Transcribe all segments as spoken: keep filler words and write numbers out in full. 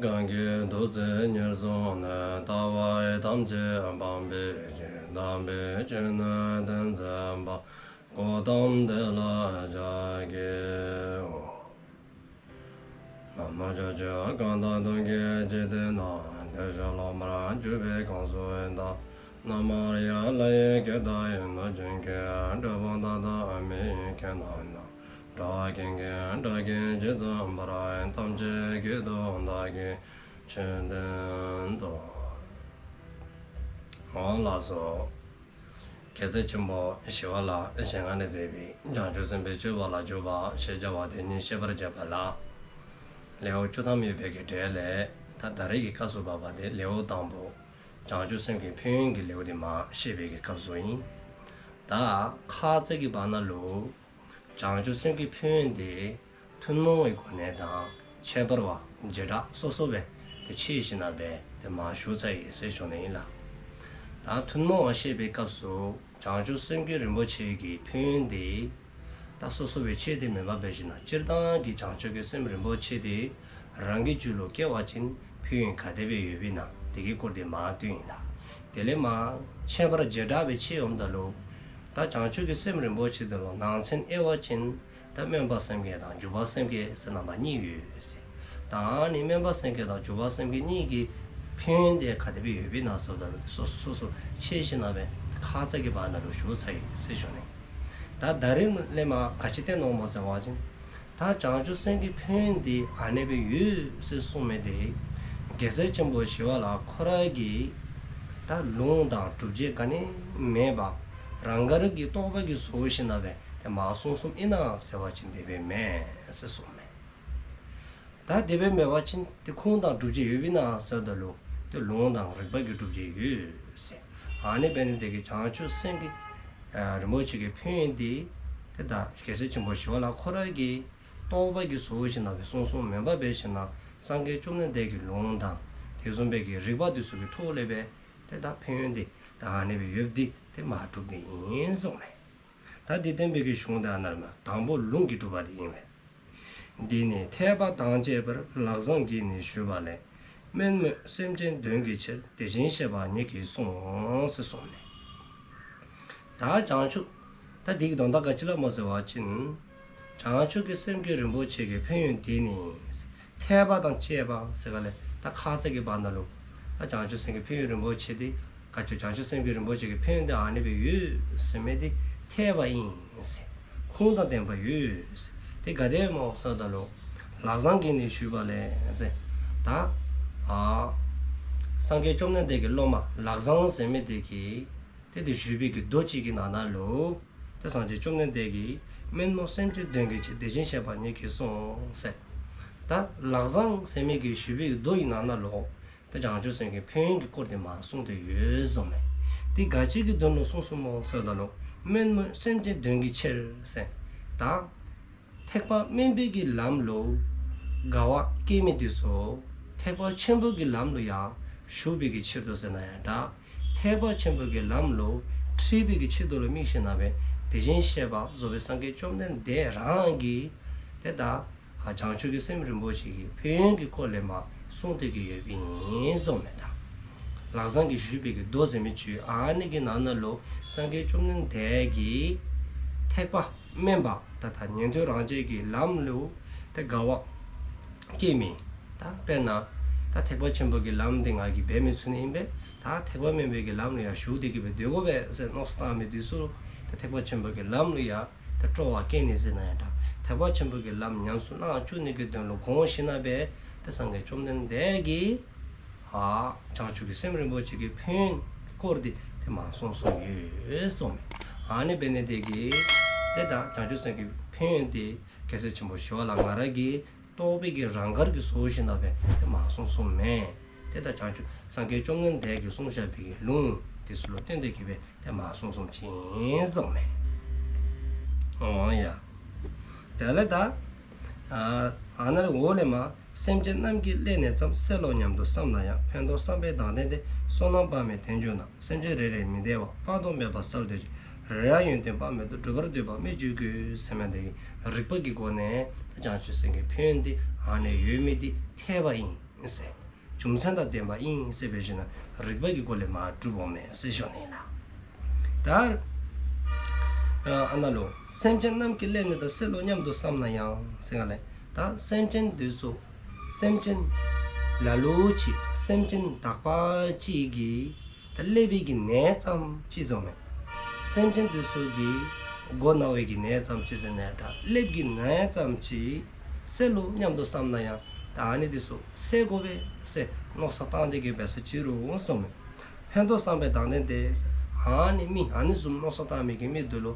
གང་གིས་ཐུགས་བརྩེ་ཉེར་བཟུང་ནས། ལྟ་བ་ཐམས་ཅད་སྤང་བའི་ཕྱིར། དམ་པའི་ཆོས་ནི་སྟོན་མཛད་པ། གཽ་ཏམ་དེ་ལ་ཕྱག་འཚལ་ལོ། ན་མོ། ཕྱོགས་བཅུ་གང་དག་སྟོང་གི་འཇིག་རྟེན་ན། འདིར་གཤེགས་སློབ་མར་གྱུར་པའི་གང་ཟག་དག། ན་མ་ར་ཡ་ལ་ཡི་གེ་དག་ཡིན་ནོ། བྱིན་གྱིས་བརླབ་པ་དག་དང་མི་ཡི་གེ་རྣམས་དང་། འགྲོ་བ་ཀུན་གྱི་སྒྲ་སྐད་ཇི་ཙམ་པར། ཐམས་ཅད་སྐད་དུ་བདག་གིས་ཆོས་བསྟན་ཏོ། འོང་ལགས་སོ། རྒྱལ་སྲས་ཆེན་པོ་ཞི་བ་ལྷའི་ཞལ་སྔ་ནས་མཛད་པའི་བྱང་ཆུབ་སེམས་དཔའི་སྤྱོད་པ་ལ་འཇུག་པ་ཞེས་བྱ་བ་དེ་ཉིད་བཤད་པར་བྱ་བ་ལ། ལེའུ་བཅུ་ཐམ་ཡོད་པའི་གི་གྲས་ལས་ད་ད་རེས་ཀྱི་སྐབས་སུ་བབ་པ་དེ་ལེའུ་དང་པོ་བྱང་ཆུབ་སེམས་ཀྱི་ཕན་ཡོན་གྱི་ལེའུ་དེ་མར་བཤད་པའི་གི་སྐབས་སུ་ཨིན། ད་ཁ་ཙ་གི་བར་ན་ལུ་བྱང་ཆུབ་སེམས་ཀྱི་ཕན་ཡོན་དེ་ཐུན་མོང་བའི་སྒོ་ནས་དང་ཁྱད་པར་བ་བྱེ་བྲག་སོ་སོ་སྦེ་དེ་ཕྱེ་ཞིནམ་ལས་དེ་མར་ཞུ་ཚར་ཡི་ཟེར་ཞུ་ནི་ཨིན་ལགས། ད་ཐུན་མོང་བ་བཤད་པའི་སྐབས་སུ་བྱང་ཆུབ་སེམས་ཀྱི་རིན་པོ་ཆེ་གི་ཕན་ཡོན་དེ་ད་སོ་སོ་སྦེ་ཕྱེ་སྟེ་མེན་པར་འབད་ཞིནམ་ལས་སྤྱིར་བཏང་གི་བྱང་ཆུབ་ཀྱི་སེམས་རིན་པོ་ཆེ་དེ་རང་གི་རྒྱུད་ལུ་སྐྱེ་བ་ཅིན་ཕན་ཡོན་ག་དེ་སྦེ་ཡོདཔ་ཨིན་ན་དེ་གི་སྐོར་དེ་མར་སྟོན་ཡི་ལགས། དེ་ལས་མར་ཁྱད་པར་བྱེ་བྲག་སྦེ་ཕྱེ་འོངམ་ད་ལུ་ད་བྱང་ཆུབ་ཀྱི་སེམས་རིན་པོ་ཆེ་དེ་ལུ་ནང་ཚན་དབྱེ་བ་ཅིན་ད་སྨོན་པ་སེམས་བསྐྱེད་དང་འཇུག་པ་སེམས་བསྐྱེད་ཟེར་རྣམ་པ་གཉིས་ཡོད་ཟེར། ད་ཨ་ནི་སྨོན་པ་སེམས་བསྐྱེད་དང་འཇུག་པ་སེམས་བསྐྱེད་གཉིས་ཀྱི་ཕན་ཡོན་དེ་ག་དེ་སྦེ་ཡོདཔ་ཨིན་ན་ཟེརཝ་ད་ལུ་དེ་སོ་སོ་སོ་ཕྱེ་ཞིནམ་ལས་ཁ་ཙ་གི་བར་ན་ལུ་ཞུ་ཚར་ཡི་ཟེར་ཞུ་ནི། ད་ད་རིས་ལས་མར་ག་ཅི་བསྟན་འོང་སྨོ་ཟེར་བ་ཅིན་ད་བྱང་ཆུབ་སེམས་ཀྱི་ཕན་ཡོན་དེ་ཨ་ནེ་སྦེ་ཡོད་ཟེར་གསུངས་མི་དེ་རྒྱལ་སྲས་ཆེན་པོ་ཞི་བ་ལྷ་ཁོ་ར་གི་ད་ལུང་དང་སྒྲུབ་བྱེད་ག་ནི་མེད་པར་རང་དགར་གྱི་རྟོག་པ་གིས་བཟོ་ཞིནམ་ལས་དེ་མར་གསུངས་གསུངསམ་ཨིན་ན་ཟེར་བ་ཅིན་དེ་སྦེ་མེན་ཟེར་གསུངས་མས། ད་དེ་སྦེ་མེན་པ་ཅིན་དེ་ཁུངས་དང་སྒྲུབ་བྱེད་ཡོདཔ་ཨིན་ན་ཟེརཝ་ད་ལུ་དེ་ལུང་དང་རིགས་པ་གི་སྒྲུབ་བྱེད་ཡོད་ཟེར། ཨ་ནི་འབད་ནི་དེ་གིས་བྱང་ཆུབ་སེམས་ཀྱི་ཨ་རིན་པོ་ཆེ་གི་ཕན་ཡོན་དེ་དེ་ད་རྒྱལ་སྲས་ཆེན་པོ་ཞི་བ་ལྷ་ཁོ་ར་གི་རྟོག་པ་གིས་བཟོ་ཞིནམ་ལས་གསུངས་གསུངསམ་མེན་པར་འབད་ཞིནམ་ལས་སངས་རྒྱས་བཅོམ་ལྡན་འདས་ཀྱི་ལུང་དང་དེ་བཟུམ་སྦེ་གི་རིགས་པ་དེ་ཚུ་གི་ཐོག་ལས་སྦེ་དེ་ད་ཕན་ཡོན་དེ་ད་ཨ་ནེ་སྦེ་ཡོདཔ་དེ་དེ་མར་སྒྲུབ་ནི་ཨིན་གསུངས་མས། ད་དེ་བསྟན་པའི་གི་གཞུང་དེ་ཨ་ནཱ་ལས་མར་དང་པོ་ལུང་གིས་སྒྲུབ་པ་དེ་ཨིན་མས། འདི་ནི་ཐེག་པ་དང་བཅས་པར་ལག་བཟང་གིས་ནི་ཞུས་པ་ལས། དམན་མོས་སེམས་ཅན་དོན་གྱི་ཕྱིར། དེ་བཞིན་གཤེགས་པ་ཉིད་ཀྱིས་གསུངས། ཟེར་གསུངས་མས། ད་བྱང་ཆུབ་ད་འདི་གི་དོན་དག་ག་ཅི་ལུ་སྨོ་ཟེར་བ་ཅིན་བྱང་ཆུབ་ཀྱི་སེམས་ཀྱི་རིན་པོ་ཆེ་གི་ཕན་ཡོན་དེ་ནི་ཐེག་པ་དང་བཅས་པ་ཟེར་ག་ལས་ད་ཁ་ཙ་གི་བར་ན་ལུ་ད་བྱང་ཆུབ་སེམས་ཀྱི་ཕན་ཡོན་རིན་པོ་ཆེ་དེ་ག་ཅི་བྱང་ཆུབ་སེམས་ཀྱི་རིན་པོ་ཆེ་གི་ཕན་ཡོན་དེ་ཨ་ནེ་སྦེ་ཡོད་ཟེར་མི་དེ་ཐེག་པ་ཨིན་ཟེར། ཁུངས་དང་ལྡན་པ་ཡོད་ཟེར། དེ་ག་དེ་སྨོ་ཟེརཝ་ད་ལུ་ལག་བཟང་གིས་ནི་ཞུས་པ་ལས་ཟེར། ད་ཨ་སངས་རྒྱས་བཅོམ་ལྡན་འདས་ཀྱི་སློབ་མ་ལག་བཟང་ཟེར་མི་དེ་གིས་དེ་དེ་ཞུས་པའི་གི་མདོ་གཅིག་གི་ནང་ན་ལུ་ད་སངས་རྒྱས་བཅོམ་ལྡན་འདས་ཀྱིས་དམན་མོས་སེམས་ཅན་དོན་གྱི་ཕྱིར། དེ་བཞིན་གཤེགས་པ་ཉིད་ཀྱིས་གསུངས་ཟེར། ད་ལག་བཟང་ཟེར་མི་གིས་ཞུས་པའི་གི་མདོ་ཡི་ནང་ན་ལུ་ད་བྱང་ཆུབ་སེམས་ཀྱི་ཕན་ཡོན་གྱི་སྐོར་དེ་མར་གསུངས་ཏེ་ཡོད་གསུངས་མས། དེ་ག་ཅི་གི་དོན་ལུ་གསུངས་གསུངསམ་སྨོ་ཟེརཝ་ད་ལུ་དམན་མོས་སེམས་ཅན་དོན་གྱི་ཕྱིར་ཟེར། ད་ཐེག་པ་དམན་པའི་གི་ལམ་ལུ་དགའ་བ་སྐྱེ་མི་དེ་ཚུ་ཐེག་པ་ཆེན་པོ་གི་ལམ་ལུ་ཡར་ཞུགས་པའི་གི་ཕྱིར་དུ་ཟེར་ན་ཡང་འདྲ། ཐེག་པ་ཆེན་པོ་གི་ལམ་ལུ་ཁྲིད་པའི་གི་ཕྱིར་དུ་ལུ་དམིགས་ཞིནམ་ལས་དེ་བཞིན་གཤེགས་པ་རྫོགས་པའི་སངས་རྒྱས་བཅོམ་ལྡན་འདས་རང་གིས་དེ་ད་ཨ་བྱང་ཆུབ་ཀྱི་སེམས་རིན་པོ་ཆེ་གི་ཕན་ཡོན་གྱི་སྐོར་ལས་མར་གསུངས་ཏེ་གི་ཡོདཔ་ཨིན་གསུངས་མས། ད་ལག་བཟང་གིས་ཞུས་པའི་གི་མདོ་ཟེར་མི་ཅིག་ཨ་ནི་གི་ནང་ན་ལུ་སངས་རྒྱས་བཅོམ་ལྡན་འདས་ཀྱིས་ཐེག་པ་དམན་པ་ད་ད་ཉན་ཐོས་རང་རྒྱལ་གྱི་ལམ་ལུ་ད་དགའ་བ་སྐྱེ་མི་ད་དཔེར་ན་ད་ཐེག་པ་ཆེན་པོ་གི་ལམ་འདི་ང་གིས་འབད་མི་ཚུགས་ནི་ཨིན་པས། ད་ཐེག་པ་དམན་པའི་གི་ལམ་ལུ་ཡར་ཞུགས་ཏེ་གི་སྦེ་སྡོད་དགོ་པས་ཟེར་མནོ་བསམ་བཏང་མི་དེ་ཚུ་ད་ཐེག་པ་ཆེན་པོ་གི་ལམ་ལུ་ཡར་ད་སྤྲོ་བ་སྐྱེ་ནི་ཟེར་ན་ཡང་འདྲ། ཐེག་པ་ཆེན་པོ་གི་ལམ་ཉམས་སུ་བླང་བཅུག་ནི་གི་དོན་ལུ་དགོངས་ཞིནམ་ལས་ད་སངས་རྒྱས་བཅོམ་ལྡན་འདས་ཀྱིས་ཨ་བྱང་ཆུབ་ཀྱི་སེམས་རིན་པོ་ཆེ་གི་ཕན་ཡོན་སྐོར་དེ་དེ་མར་གསུངས་གསུངསམ་ཡོད་གསུངས་མས། ཨ་ནི་འབད་ནི་དེ་གིས་དེ་ད་བྱང་ཆུབ་སེམས་ཀྱི་ཕན་ཡོན་དེ་རྒྱལ་སྲས་ཆེན་པོ་ཞི་བ་ལྷ་ང་ར་གིས་རྟོག་པའི་གི་རང་དགར་གྱིས་བཟོ་ཞིནམ་ལས་དེ་མར་གསུངས་གསུངསམ་མེན། དེ་ད་བྱང་ཆུབ་སངས་རྒྱས་བཅོམ་ལྡན་འདས་ཀྱིས་གསུངས་བཞག་པའི་གི་ལུང་དེ་ཚུ་ལུ་བརྟེན་ཏེ་གི་སྦེ་དེ་མར་གསུངས་གསུངསམ་ཅིག་ཨིན་གསུངས་མས། འོང་ཡ། དེ་ལས་ད་ཨ་ཨ་ནཱ་ལས་འོག་ལས་མར་སེམས་ཅན་རྣམས་ཀྱིས་གླེང་ནས་ཙམ། གསལ་ལོ་སྙམ་དུ་བསམ་ན་ཡང་། ཕན་འདོགས་བསམ་པའི་བདག་ལྡན་དེ། བསོད་ནམས་དཔག་མེད་དེ་འབྱུང་ན། སེམས་ཅན་རེ་རེ་མི་བདེ་བ། དཔག་ཏུ་མེད་པ་བསལ་འདོད་ཅིང་། རེ་རེའང་ཡོན་ཏན་དཔག་མེད་དུ། བསྒྲུབ་པར་འདོད་པ་སྨོས་ཅི་དགོས། ཟེར་མི་དེ་རིགས་པ་གི་སྒོ་ནས་བྱང་ཆུབ་སེམས་ཀྱི་ཕན་ཡོན་དེ་ཨ་ནི་ཡོད་མི་དེ་ཐེག་པ་ཨིན། ཨིན་ཟེར། རྒྱུ་མཚན་དང་ལྡན་པ་ཨིན་ཟེར་འབད་ཞིནམ་ལས་རིགས་པ་གི་སྒོ་ལས་མར་སྒྲུབ་འོང་མས་ཟེར་ཞུ་ནི་ཨིན་ལགས། ད་ཨ་ནཱ་ལུ་སེམས་ཅན་རྣམས་ཀྱི་ཀླད་ནད་དང་སེལ་ལོ་སྙམ་དུ་བསམ་ན་ཡང་ཟེར་ག་ལས། ད་སེམས་ཅན་འདི་ཚུ་སེམས་ཅན་ལ་ལུ་ཅིག་སེམས་ཅན་དག་པ་ཅིག་གི་ད་ཀླད་པའི་གི་ནད་ཙམ་ཅིག་བཟོ་མས། སེམས་ཅན་དེ་ཚུ་གི་མགོ་ན་བའི་གི་ནད་ཙམ་ཅིག་ཟེར་ནས་ད་ཀླད་པའི་གི་ནད་ཙམ་ཅིག་སེལ་ལོ་སྙམ་དུ་བསམ་ན་ཡང་ད་ཨ་ནི་དེ་ཚུ་སེལ་དགོ་པས་ཟེར་མནོ་བསམ་བཏང་སྟེ་གི་འབད་ས་ཅིག་རུང་གསུངས་མས། ཕན་ཐོགས་བསམ་པའི་དང་ལྡན་ཏེ། ཨ་ནི་མི་ཨ་ནི་བཟུམ་མནོ་བསམ་བཏང་མི་གི་མི་དེ་ལུ་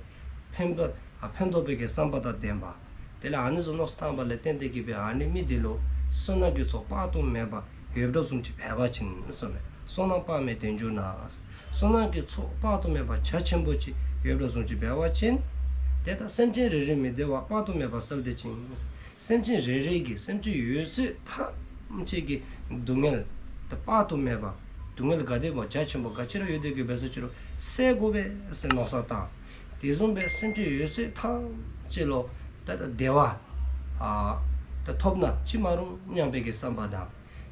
ཕན་པ་ཨ་ཕན་འདོགས་པའི་གི་བསམ་པ་དང་ལྡན་པ། དེ་ལས་ཨ་ནི་བཟུམ་མནོ་བསམ་བཏང་པ་ལས་བརྟེན་ཏེ་གི་འབད་ཨ་ནི་མི་དེ་ལུ་བསོད་ནམས་ཀྱི་ཚོགས་དཔག་ཏུ་མེད་པ་ཡོདཔ་བཟུམ་ཅིག་འབད་བ་ཅིན་གསུངས་མས། བསོད་ནམས་དཔག་མེད་ལྡན་གྱུར་ན། བསོད་ནམས་ཀྱི་ཚོགས་དཔག་ཏུ་མེད་པ་རྒྱ་ཆེན་པོ་ཅིག་ཡོདཔ་བཟུམ་ཅིག་འབད་བ་ཅིན། དེ་ལྟར་སེམས་ཅན་རེ་རེའི་མི་བདེ་བ་དཔག་ཏུ་མེད་པ་བསལ་ཏེ་ཅིང་། སེམས་ཅན་རེ་རེ་གི་སེམས་ཅན་ཡོད་ཚད་ཐམས་ཅད་ཀྱི་སྡུག་བསྔལ་དཔག་ཏུ་མེད་པ། སྡུག་བསྔལ་ག་དེ་སྦེ་རྒྱ་ཆེན་པོ་ག་ཅི་ར་ཡོད་དེ་གི་འབད་ས་ཅིག་རུང་སེལ་དགོ་པས་ཟེར་མནོ་བསམ་བཏང་། དེ་བཟུམ་སྦེ་སེམས་ཅན་ཡོད་ཚད་ཐམས་ཅད་ལུ་ད་ད་བདེ་བ་ཨ་ད་ཐོབ་ན་ཅི་མ་རུང་སྙམ་པའི་གི་བསམ་པ་དང་།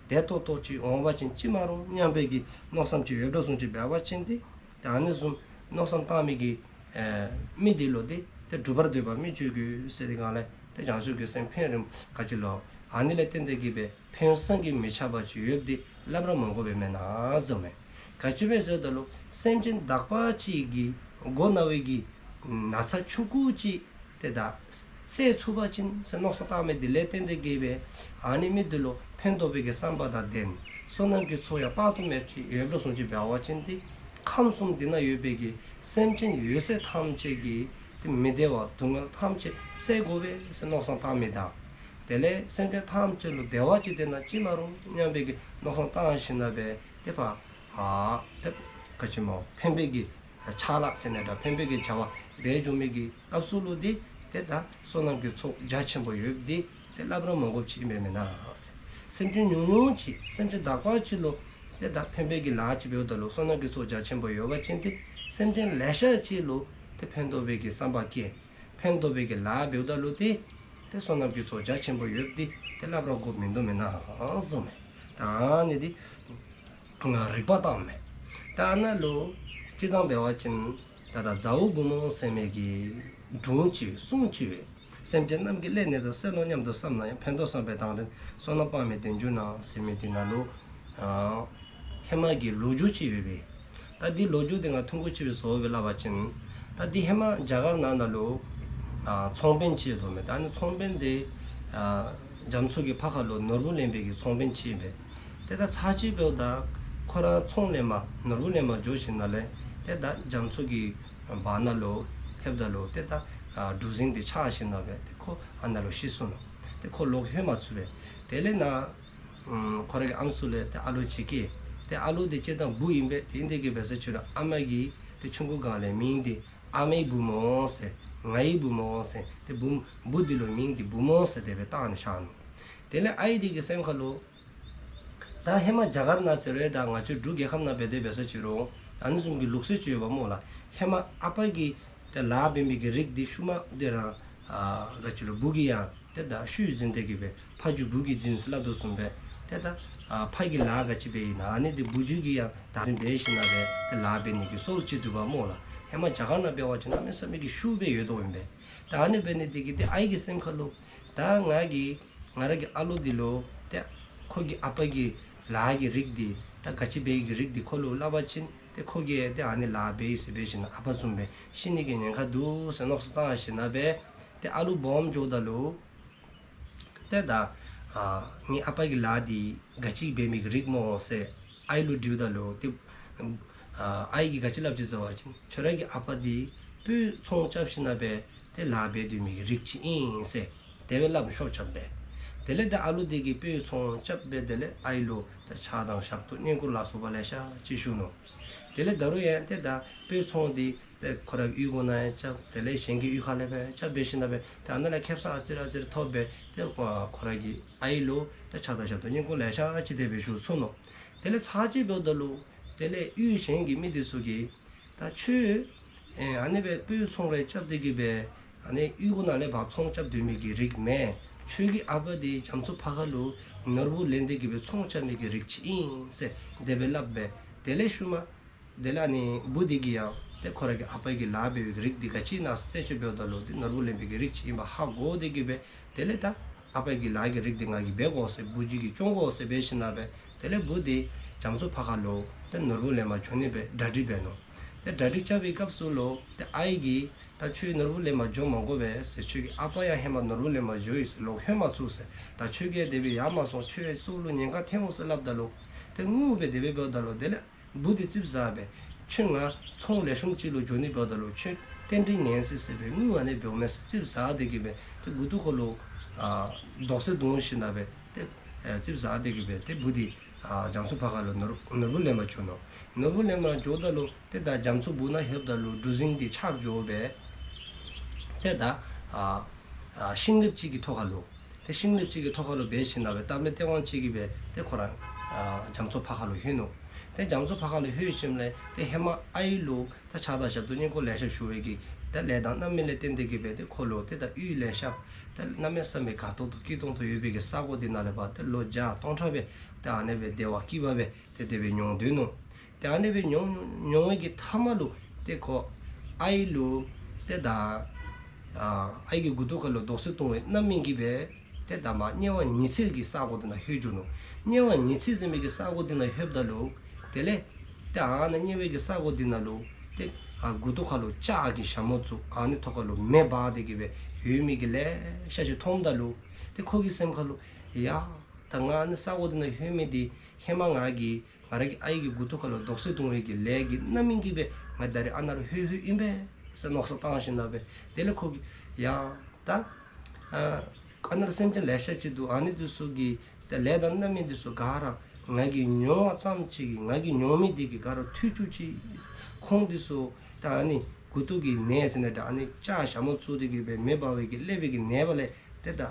བདེ་ཏོག་ཏོ་ཅིག་འོང་བ་ཅིན་ཅི་མ་རུང་སྙམ་པའི་གི་མནོ་བསམ་ཅིག་ཡོདཔ་བཟུམ་ཅིག་འབད་བ་ཅིན་ཏེ་ད་ཨ་ནི་བཟུམ་མནོ་བསམ་བཏང་མི་གི་ཨེ་མི་དེ་ལུ་ཏེ་ཏེ་སྒྲུབ་པར་འདོད་པ་མི་སྤྱོད་དགོས་ཟེར་ཏེ་ག་ལས་ཏེ་བྱང་ཆུབ་ཀྱི་སེམས་ཕན་རིམ་ག་ཅི་ལོ། ཨ་ནི་ལས་བརྟེན་ཏེ་གི་འབད་ཕན་བསམ་གྱིས་མི་ཁྱབ་པ་ཅིག་ཡོདཔ་དེ་སླབ་ར་མ་དགོ་པས་མེན་ན་གསུངས་མས། ག་ཅི་སྦེ་ཟེར་ད་ལུ་སེམས་ཅན་དག་པ་ཅིག་གི་མགོ་ན་བའི་གི་ན་ཚ་ཆུང་ཀུ་ཅིག་ཏེ་ད་སེལ་ཚུགས་པ་ཅིན་ཟེར་མནོ་བསམ་བཏང་མི་དེ་ལས་བརྟེན་ཏེ་གི་འབད་ཨ་ནི་མི་དེ་ལུ་ཕན་འདོགས་པའི་གི་བསམ་པ་དང་ལྡན། བསོད་ནམས་ཀྱི་ཚོགས་ཡང་དཔག་ཏུ་མེདཔ་ཅིག་ཡོདཔ་བཟུམ་ཅིག་འབད་བ་ཅིན་ཏེ་ཁམས་གསུམ་འདི་ན་ཡོད་པའི་གི་སེམས་ཅན་ཡོད་ཚད་ཐམས་ཅད་ཀྱི་ཏེ་མི་བདེ་བ་སྡུག་བསྔལ་ཐམས་ཅད་སེལ་དགོ་པས་ཟེར་མནོ་བསམ་བཏང་མི་དང་། དེ་ལས་སེམས་ཅན་ཐམས་ཅད་ལུ་བདེ་བ་ཅིག་སྟེར་ན་ཅི་མ་རུང་སྙམ་པའི་གི་མནོ་བསམ་བཏང་ཞིནམ་ལས་འབད་ཏེ་ཕར་ཨ་ཏེ་ག་ཅི་སྨོ་ཕན་པའི་གི་ཕྱག་ལཱ་ཟེར་ནི་དང་ཕན་པའི་གི་བྱ་བ་འབད་འགྱོ་མི་གི་སྐབས་སུ་ལུ་འདི་ཏེ་ད་བསོད་ནམས་ཀྱི་ཚོགས་རྒྱ་ཆེན་པོ་ཡོདཔ་འདི་ཏེ་སླབ་ར་མ་དགོཔ་ཅིག་ཨིན་པས་མེན་ན། སེམས་ཅན་ཉུང་ཉུང་ཅིག་སེམས་ཅན་དག་པ་ཅིག་ལུ་ཏེ་ད་ཕན་པའི་གི་ལཱ་ཅིག་འབདཝ་ད་ལུ་བསོད་ནམས་ཀྱི་ཚོགས་རྒྱ་ཆེན་པོ་ཡོད་པ་ཅིན་ཏེ་སེམས་ཅན་ལེ་ཤ་ཅིག་ལུ་ཏེ་ཕན་འདོགས་པའི་གི་བསམ་པ་བསྐྱེད། ཕན་འདོགས་པའི་གི་ལཱ་འབདཝ་ད་ལུ་ཏེ་ཏེ་བསོད་ནམས་ཀྱི་ཚོགས་རྒྱ་ཆེན་པོ་ཡོདཔ་འདི་ཏེ་སླབ་ར་དགོཔ་མིན་འདུག་མེན་ན་གསུངས་མས། ད་ཨ་ནི་འདི་རིགས་པ་བཏང་མས། ད་ཨ་ནཱ་ལུ་སྤྱིར་བཏང་འབད་བ་ཅིན་ད་ད་ཛའུ་བུ་མོ་ཟེར་མི་གི་སྒྲུང་ཅིག་སྲུང་ཅིག་ཡོད། སེམས་ཅན་རྣམས་ཀྱི་ཀླད་ནད་དང་སེལ་ལོ་སྙམ་དུ་བསམ་ན་ཡང་། ཕན་འདོགས་བསམ་པའི་དང་ལྡན་བསོད་ནམས་དཔག་མེད་ལྡན་གྱུར་ན་ཟེར་མི་འདི་ནང་ལུ་ཨ་ཧེ་མ་གི་ལོ་རྒྱུས་ཅིག་ཡོད་པས། ད་འདི་ལོ་རྒྱུས་འདི་ང་ཐུང་ཀུ་ཅིག་སྦེ་བཟོ་སྦེ་སླབ་པ་ཅིན། ད་འདི་ཧེ་མ་རྒྱ་གར་ནང་ན་ལུ་ཨ་ཚོང་དཔོན་ཅིག་ཡོདཔ་མས། ད་ཨ་ནི་ཚོང་དཔོན་འདི་ཨ་རྒྱ་མཚོ་གི་ཕར་ཁ་ལུ་ནོར་བུ་ལེན་པའི་གི་ཚོང་དཔོན་ཅིག་ཨིན་པས། ཏེ་ད་ཚར་ཅིག་འབདཝ་ད་ཁོ་ར་ཚོང་ལེན་པར་ནོར་བུ་ལེན་པར་འགྱོ་ཞིནམ་ལས་ཏེ་ད་རྒྱ་མཚོ་གི་བར་ན་ལུ་ལྷོདཔ་ད་ལུ་ཏེ་ད་ཨ་གྲུ་གཟིངས་འདི་ཆག་ཞིནམ་ལས་ཏེ་ཁོ་ཨ་ནཱ་ལུ་ཤི་སོ་ནུག། ཏེ་ཁོ་ལོག་ལྷོད་མ་ཚུགས་པས། དེ་ལས་ནཱ་ཨམ་ཁོ་ར་གི་ཨམ་སྲུ་ལས་ཏེ་ཨ་ལོ་ཅིག་སྐྱེས། ཏེ་ཨ་ལོ་འདི་སྤྱིར་བཏང་བུ་ཨིན་པས། དེ་ཨིན་ཏེ་གི་འབད་ས་ཅིག་རུང་ཨ་མ་གིས་ཏེ་ཆུང་ཀུ་སྒང་ལས་མིང་འདི་ཨ་མའི་བུ་མོ་ཟེར་ངའི་བུ་མོ་ཟེར་ཏེ་བུ་བུ་འདི་ལུ་མིང་འདི་བུ་མོ་ཟེར་དེ་སྦེ་བཏགས་ནི་བཞག་ནུག། དེ་ལས་ཨའི་འདི་གི་སེམས་ཁ་ལུ་ད་ཧེ་མ་རྒྱ་གར་ནང་ཟེར་རུང་ད་ང་བཅས་འབྲུག་རྒྱལ་ཁབ་ནང་འབད་དེ་འབད་ས་ཅིག་རུང་ཨ་ནི་བཟུམ་གྱི་ལུགས་སྲོལ་ཅིག་ཡོདཔ་སྨོ་ལགས། ཧེ་མ་ཨ་པ་གིས་ཏེ་ལཱ་འབད་མི་གི་རིགས་འདི་ཤུལ་མ་འདི་ར་ཨ་ག་ཅི་ལོ་བུ་གིས་ཡང་ཏེ་ད་ཤུལ་འཛིན་ཏེ་གི་འབད། ཕ་རྒྱུད་བུ་གིས་འཛིན་ཟེར་སླབ་དོ་བཟུམ་སྦེ་ཏེ་ད་ཨ་ཕ་གི་ལཱ་ག་ཅི་འབད་ཨིན་ན་ཨ་ནི་འདི་བུ་རྒྱུད་ཀྱིས་ཡང་བདག་འཛིན་འབད་ཞིནམ་ལས་ཏེ་ལཱ་འབད་ནི་གི་སྲོལ་ཅིག་འདུག་པ་སྨོ་ལགས། ཧེ་མ་རྒྱ་གར་ནང་འབད་བ་ཅིན་གནམ་མེད་ས་མེད་ཀྱི་ཤུགས་སྦེ་ཡོད་དོ་ཨིན་པས། ད་ཨ་ནི་འབད་ནི་འདི་གིས་ཏེ་ཨའི་གི་སེམས་ཁ་ལུ་ད་ང་གིས་ང་ར་གི་ཨ་ལོ་འདི་ལུ་ཏེ་ཁོ་གི་ཨ་པ་གི་ལཱ་གི་རིགས་འདི་ད་ག་ཅི་འབད་གི་རིགས་འདི་ཁོ་ལུ་སླབ་པ་ཅིན་ཏེ་ཁོ་གིས་ཏེ་ཨ་ནི་ལཱ་འབད་ཡི་ཟེར་འབད་ཞིནམ་ལས་ཨ་པ་བཟུམ་སྦེ་ཤི་ནི་གི་ཉེན་ཁ་འདུག་ཟེར་མནོ་བསམ་བཏང་ཞིནམ་ལས་འབད་ཏེ་ཨ་ལོ་སྦོམ་འགྱོཝ་ད་ལུ་ཏེ་ད་ཨ་ངེའི་ཨ་པ་གི་ལཱ་འདི་ག་ཅི་འབད་མི་གི་རིགས་སྨོ་ཟེར་ཨའི་ལུ་དྲིཝ་ད་ལུ་ཏེ་ཨ་ཨའི་གིས་ག་ཅི་སླབ་ཅི་ཟེར་བ་ཅིན་ཁྱོད་ར་གི་ཨ་པ་འདི་སྤོས་ཚོང་རྐྱབ་ཞིནམ་ལས་འབད་ཏེ་ལཱ་འབད་སྡོད་མི་གི་རིགས་ཅིག་ཨིན་ཟེར་དེ་སྦེ་སླབ་ཤོབ་རྐྱབ་སྦེ། དེ་ལས་ད་ཨ་ལོ་འདི་གིས་སྤོས་ཚོང་རྐྱབ་སྦེ་དེ་ལས་ཨའི་ལུ་ད་ཕྱག་དང་ཞབས་ཏོག་བསྙེན་བཀུར་ལ་སོགས་པ་ལེ་ཤ་ཅིག་ཞུ་ནུག། དེ་ལས་ད་རུང་ཡང་ཏེ་ད་སྤོས་ཚོང་འདི་ཏེ་ཁོ་རའི་གཡུས་སྒོ་ནང་ཡང་རྐྱབ། དེ་ལས་གཞན་གྱི་གཡུས་ཁ་ལས་འབད་རྐྱབ་འབད་ཞིནམ་ལས་འབད་ཏེ་ཨ་ནཱ་ལས་ཁེ་སང་ཨ་ཙི་རེ་ཨ་ཙི་རེ་ཐོབ་སྦེ་ཏེ་ཁོ་ར་གི་ཨའི་ལུ་ཏེ་ཕྱག་དང་ཞབས་ཏོག་བསྙེན་བཀུར་ལེ་ཤ་ཅིག་དེ་སྦེ་ཞུ་ཚུགས་ནུག། དེ་ལས་ཚར་ཅིག་འབདཝ་ད་ལུ་དེ་ལས་གཡུས་གཞན་གྱི་མི་འདི་ཚུ་གིས་ད་ཁྱོད་ཨེ་ཨ་ནི་སྦེ་སྤོས་ཚོང་རེ་རྐྱབ་སྟེ་གི་འབད་ཨ་ནི་གཡུས་སྒོ་ནང་ལས་ཕར་ཚོང་རྐྱབ་སྡོད་མི་གི་རིགས་མེན། ཁྱོད་ཀྱི་ཨ་པ་འདི་རྒྱ་མཚོ་ཕར་ཁ་ལུ་ནོར་བུ་ལེན་ཏེ་གི་སྦེ་ཚོང་རྐྱབ་མི་གི་རིགས་ཅིག་ཨིན་ཟེར་དེ་སྦེ་སླབ་སྦེ། དེ་ལས་ཤུལ་མ་དེ་ལས་ཨ་ནི་བུ་འདི་གིས་ཡང་ཏེ་ཁོ་ར་གི་ཨ་པ་གི་ལཱ་འབད་བའི་རིགས་འདི་ག་ཅི་ཨིན་ན་རྩད་གཅོད་འབདཝ་ད་ལུ་ཏེ་ནོར་བུ་ལེན་པའི་གི་རིགས་ཅིག་ཨིན་པ་ཧ་གོ་སྟེ་གི་སྦེ། དེ་ལས་ད་ཨ་པ་གི་ལཱ་གི་རིགས་འདི་ང་གིས་འབད་དགོ་ཟེར་བུ་གཅིག་གིས་སྐྱོང་དགོ་ཟེར་འབད་ཞིནམ་ལས་སྦེ། དེ་ལས་བུ་འདི་རྒྱ་མཚོ་ཕར་ཁ་ལུ་ཏེ་ནོར་བུ་ལེན་པར་འགྱོ་ནི་སྦེ་གྲ་སྒྲིག་འབད་ནུག། ཏེ་གྲ་སྒྲིག་རྐྱབ་པའི་སྐབས་སུ་ལུ་ཏེ་ཨའི་གིས་ད་ཁྱོད་ནོར་བུ་ལེན་པར་འགྱོ་མ་དགོ་པས་ཟེར། ཁྱོད་ཀྱི་ཨ་པ་ཡང་ཧེ་མ་ནོར་བུ་ལེན་པར་འགྱོ་ཡི་ཟེར། ལོག་ལྷོད་མ་ཚུགས་ཟེར། ད་ཁྱོད་ཀྱིས་དེ་སྦེ་ཡར་མ་སོང་། ཁྱོད་སྲོག་ལུ་ཉེན་ཁ་ཐོན་འོང་ཟེར་སླབ་ད་ལུ་ཏེ་ངུ་སྦེ་དེ་སྦེ་འབདཝ་ད་ལུ་དེ་ལས་བུ་འདི་ཙིགཔ་ཟ་སྦེ་ཁྱོད་ང་ཚོང་ལེགས་ཤོམ་ཅིག་ལུ་འགྱོ་ནི་འབདཝ་ད་ལུ་ཁྱོད་རྟེན་འབྲེལ་ངན་སོང་ཟེར་སྦེ་ངུ་ཨ་ནི་འབདཝ་མས་ཟེར་ཙིགཔ་ཟ་སྟེ་གི་སྦེ་ཏེ་མགུ་ཏོ་ཁ་ལུ་ཨ་རྡོག་སེ་བརྡུང་ཞིནམ་ལས་སྦེ་ཏེ་ཨ་ཙིགཔ་ཟ་སྟེ་གི་སྦེ་ཏེ་བུ་འདི་ཨ་རྒྱ་མཚོ་ཕར་ཁ་ལུ་ནོར་ནོར་བུ་ལེན་པར་འགྱོ་ནུག། ནོར་བུ་ལེན་པར་འགྱོཝ་ད་ལུ་ཏེ་ད་རྒྱ་མཚོ་སྦུག་ནང་ལྷོདཔ་ད་ལུ་གྲུ་གཟིངས་འདི་ཆག་འགྱོ་སྦེ་ཏེ་ད་ཨ་ཨ་ཤིང་ལེབ་ཅིག་གི་ཐོག་ཁ་ལུ། ཏེ་ཤིང་ལེབ་ཅིག་གི་ཐོག་ཁ་ལུ་སྦེ་ཞིནམ་ལས་སྦེ་སྟབས་མ་བདེ་བ་ཅིག་གིས་སྦེ་ཏེ་ཁོ་ར་ཨ་རྒྱ་མཚོ་ཕར་ཁ་ལུ་ལྷོད་ནུག། ཏེ་རྒྱ་མཚོ་ཕར་ཁ་ལུ་ལྷོད་ཞིནམ་ལས་ཏེ་ཧེ་མ་ཨའི་ལུ་ད་ཆགས་སྡང་ཞབས་ཏོག་བསྙེན་བཀུར་ལེ་ཤ་ཞུ་བའི་གི་ད་ལས་དང་རྣམ་སྨིན་ལས་བརྟེན་ཏེ་གི་སྦེ་ཏེ་ཁོ་ལུ་ཏེ་ད་ཡུལ་ལེ་ཤ་ད་གནམ་མེད་ས་མེད་དགའ་ཏོག་ཏོ་སྐྱིད་ཏོང་ཏོ་ཡོད་པའི་གི་ས་གོ་འདི་ནང་ལས་ཕར་ཏེ་ལོ་བརྒྱ་སྟོང་ཕྲག་སྦེ་ཏེ་ཨ་ནི་སྦེ་བདེ་བ་སྐྱིད་པ་སྦེ་ཏེ་དེ་སྦེ་མྱོང་སྡོད་ནུག། ཏེ་ཨ་ནི་སྦེ་མྱོང་མྱོང་མྱོང་བའི་གི་མཐའ་མ་ལུ་ཏེ་ཁོ་ཨའི་ལུ་ཏེ་ད་ཨ་ཨའི་གི་མགུ་ཏོ་ཁ་ལུ་རྡོག་སེ་བརྡུང་བའི་རྣམ་སྨིན་གྱིས་སྦེ་ཏེ་ད་མར་དམྱལ་བ་ཉི་ཚེ་གི་ས་གོ་འདི་ནང་ལྷོད་འགྱོ་ནུག། དམྱལ་བ་ཉི་ཚེ་ཟེར་མི་གི་ས་གོ་འདི་ནང་ལྷོདཔ་ད་ལུ་དེ་ལས་ཏེ་ཨ་ནཱ་དམྱལ་བའི་གི་ས་གོ་འདི་ནང་ལུ་ཏེ་ཨ་མགུ་ཏོ་ཁ་ལུ་ལྕགས་ཀྱི་ཞྭ་མོ་བཙུགས། ཨ་ནི་ཐོག་ཁ་ལུ་མེ་འབར་ཏེ་གི་སྦེ་ཡོད་མི་གི་ལེ་ཤ་ཅིག་མཐོངམ་ད་ལུ་ཏེ་ཁོ་གི་སེམས་ཁ་ལུ་ཡ་ད་ང་ཨ་ནི་ས་གོ་འདི་ནང་ལྷོད་མི་འདི་ཧེ་མ་ང་གིས་ང་ར་གི་ཨའི་གི་མགུ་ཏོ་ཁ་ལུ་རྡོག་སེ་བརྡུང་བའི་གི་ལས་ཀྱི་རྣམ་སྨིན་གྱིས་སྦེ་ང་ད་རིས་ཨ་ནཱ་ལུ་ལྷོད་ལྷོདཔ་ཨིན་པས་ཟེར་མནོ་བསམ་བཏང་ཞིནམ་ལས་སྦེ། དེ་ལས་ཁོ་གིས་ཡ་ད་ཨ་ཨ་ནཱ་ལུ་སེམས་ཅན་ལེ་ཤ་ཅིག་འདུག། ཨ་ནི་འདི་ཚུ་གི་ད་ལས་དང་རྣམ་སྨིན་འདི་ཚུ་ག་ར་ང་གིས་མྱོང་བ་ཙམ་ཅིག་གིས་ང་གིས་མྱོང་མི་འདི་གིས་ག་ར་ཐུལ་བཅུག་ཅིག། ཁོང་འདི་ཚུ་ད་ཨ་ནི་མགུ་ཏོ་གི་ནད་ཟེར་ནི་ད་ཨ་ནི་ལྕགས་ཞྭ་མོ་བཙུགས་ཏེ་གི་སྦེ་མེ་འབར་བའི་གི་ཀླད་པའི་གི་ནད་པ་ལས་ཏེ་ད་